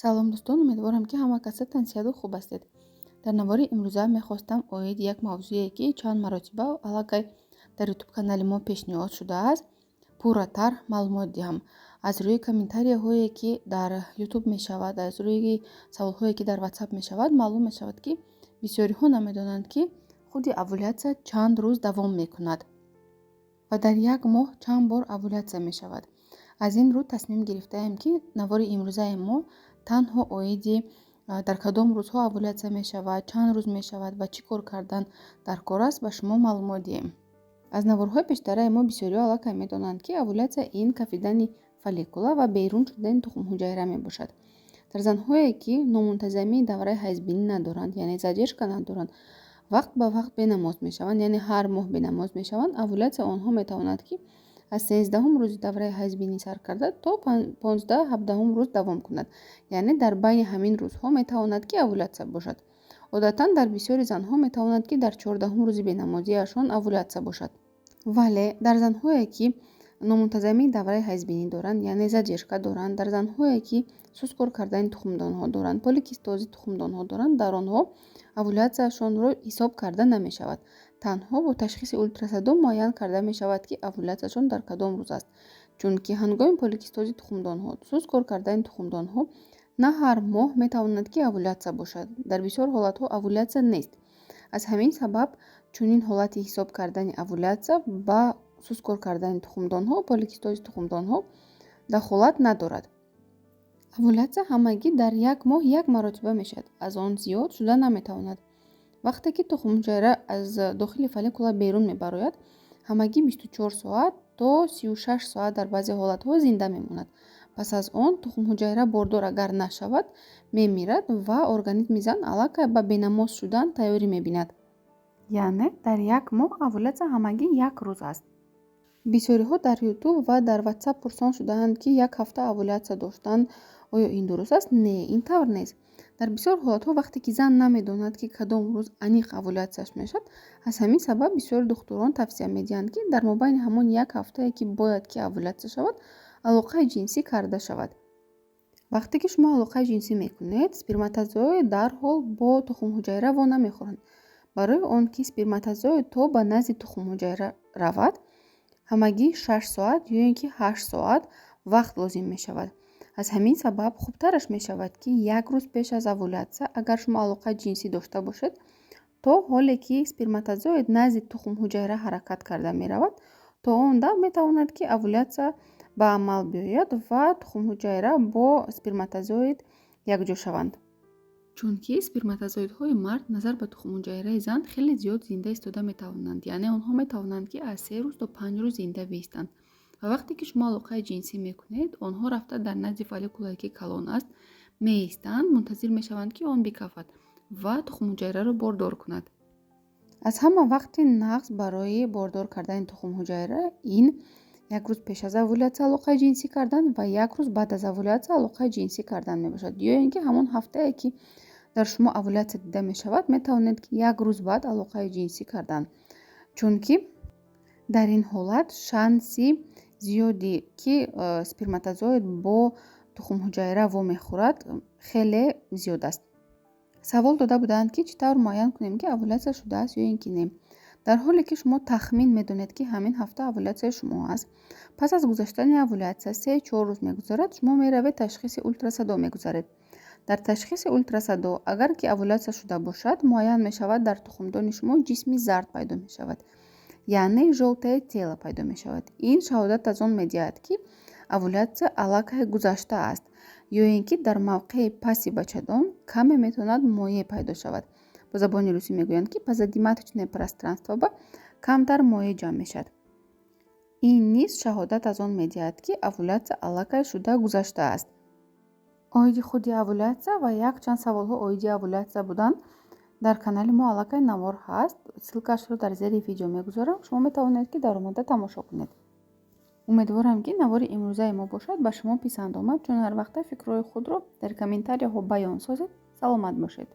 Салом, дӯстон! Умедворам, ки ҳама каса тансиҳату хуб ҳастед. Дар навори имрӯза мехостам оид як мавзӯе, ки чанд маротиба аллакай дар Ютуб канали мо пешниҳод шудааст, пурратар маълумот диҳам. Аз рӯи комментарияҳое, ки дар Ютуб мешавад, аз рӯи саволҳое, ки дар Ватсап мешавад, маълум мешавад, ки бисёриҳо намедонанд, ки худи овулятсия чанд рӯз давом мекунад ва дар як моҳ чанд бор овулятсия мешавад. Аз ин рӯ тасмим гирифтаем, ки навори имрӯзаи мо танҳо оиди дар кадом рӯзҳо овулятсия мешавад, чанд рӯз мешавад ва чӣ кор кардан дар кор аст, ба шумо маълумот диҳем. Аз наворҳои пештараи мо бисёриҳо аллакай медонанд, ки овулятсия ин кафидани фолликула ва берун шудани тухмҳуҷайра мебошад. Дар занҳое, ки номунтазамии давраи ҳайзбинӣ надоранд, яъне задержка надоранд, вақт ба вақт бенамоз мешаванд, яъне ҳар моҳ бенамоз мешаванд, овулятсия онҳо метавонад, ки аз 13-ҳум рӯзи давраи ҳайзбинӣ сар карда то 15-17-ҳум рӯз давом кунад, яъне дар байни ҳамин рӯзҳо метавонад, ки овулятсия бошад. Одатан дар бисёри занҳо метавонад, ки дар 14-ҳум рӯзи бенамозиашон овулятсия бошад. Вале дар занҳое, ки номунтазамии давраи ҳайзбинӣ доранд, яъне задержка доранд, дар занҳое, ки суст кор кардани тухмдонҳо доранд, поликистози тухмдонҳо доранд, дар онҳо овулятсияшонро ҳисоб карда намешавад. Танҳо бо ташхиси ултрасадо муайян карда мешавад, ки овулятсияшон дар кадом рӯз аст, чунки ҳангоми поликистози тухмдонҳо, суст кор кардани тухмдонҳо на ҳар моҳ метавонад, ки овулятсия бошад. Дар бисёр ҳолатҳо овулятсия нест. Аз ҳамин сабаб чунин ҳолати ҳисоб кардани овулятсия ба суст кор кардани тухмдонҳо, поликистози тухмдонҳо дахолат надорад. Овулятсия ҳамагӣ дар як моҳ як маротиба мешавад, аз он зиёд шуда наметавонад. Вақте ки тухмҳуҷайра аз дохили фолликула берун мебарояд, ҳамагӣ 24 соат то 36 соат дар баъзе ҳолатҳо зинда мемонад. Пас аз он тухмҳуҷайра бордор агар нашавад, мемирад ва организми зан аллакай ба бенамоз шудан тайёрӣ мебинад. Яъне дар як моҳ овулятсия ҳамагӣ як рӯз аст. Бисёриҳо дар Ютуб ва дар Ватсап пурсон шудаанд, ки як ҳафта овулятсия доштан, оё ин дуруст аст? Не, ин тавр нест. Дар бисёр ҳолатҳо, вақте ки зан намедонад, ки кадом рӯз аниқ овулятсияш мешавад, аз ҳамин сабаб бисёри духтурон тавсия медиҳанд, ки дар мобайни ҳамон як ҳафтае, ки бояд ки овулятсия шавад, алоқаи ҷинсӣ карда шавад. Вақте ки шумо алоқаи ҷинсӣ мекунед, сперматозоид дарҳол бо тухмҳуҷайра во намехӯранд. Барои он ки сперматозоид то ба назди тухмҳуҷайра равад, ҳамагӣ 6 соат ё ин ки 8 соат вақт лозим мешавад. Аз ҳамин сабаб хубтараш мешавад, ки як рӯз пеш аз овулятсия агар шумо алоқаи ҷинсӣ дошта бошед, то ҳоле ки сперматозоид назди тухмҳуҷайра ҳаракат карда меравад, то он дам метавонад, ки овулятсия ба амал биёяд ва тухмҳуҷайра бо сперматозоид якҷо шаванд. Чунки сперматозоидҳои мард назар ба тухмҳуҷайраи зан хеле зиёд зинда истода метавонанд, яъне онҳо метавонанд, ки аз 3 рӯз то 5 рӯз зинда биистанд. Ва вақте ки шумо алоқаи ҷинсӣ мекунед, онҳо рафта дар назди фолликулае, ки калон аст, меистанд, мунтазир мешаванд, ки он бикафад ва тухмҳуҷайраро бордор кунад. Аз ҳама вақти нағз барои бордор кардани тухмҳуҷайра ин як рӯз пеш аз овулятсия алоқаи ҷинсӣ кардан ва як рӯз баъд аз овулятсия алоқаи ҷинсӣ кардан мебошад. Ё ин ки ҳамон ҳафтае, ки дар шумо овулятсия дида мешавад, метавонед, ки як рӯз баъд алоқаи ҷинсӣ кардан, чунки дар ин ҳолат шанси зиёде, ки сперматозоид бо тухмҳуҷайра вомехӯрад, хеле зиёд аст. Савол дода буданд, ки чӣ тавр муайян кунем, ки овулятсия шудааст ё ин ки не. Дар ҳоле ки шумо тахмин медонед, ки ҳамин ҳафта овулятсияи шумо аст, пас аз гузаштани овулятсия 3-4 рӯз мегузарад, шумо меравед, ташхиси ултрасадо мегузаред. Дар ташхиси ултрасадо агар ки овулятсия шуда бошад, муайян мешавад, дар тухмдони шумо ҷисми зард пайдо мешавад, яъне жёлтое тело пайдо мешавад. Ин шаҳодат аз он медиҳад, ки овулятсия аллакай гузаштааст. Ё ин ки дар мавқеи паси бачадон каме метавонад моеъ пайдо шавад. Бо забони русӣ мегӯянд, ки позадиматочное пространство ба камтар моеъ ҷамъ мешавад. Ин низ шаҳодат аз он медиҳад, ки овулятсия аллакай шуда гузаштааст. Оиди худи овулятсия ва якчанд саволҳо оиди овулятсия буданд, дар канали мо аллакай навор ҳаст. Ссылкашро дар зери видео мегузорам, шумо метавонед, ки даромада тамошо кунед. Умедворам, ки навори имрӯзаи мо бошад ба шумо писанд омад. Чун ҳар вақта фикрҳои худро дар комментарияҳо баён созед. Саломат бошед.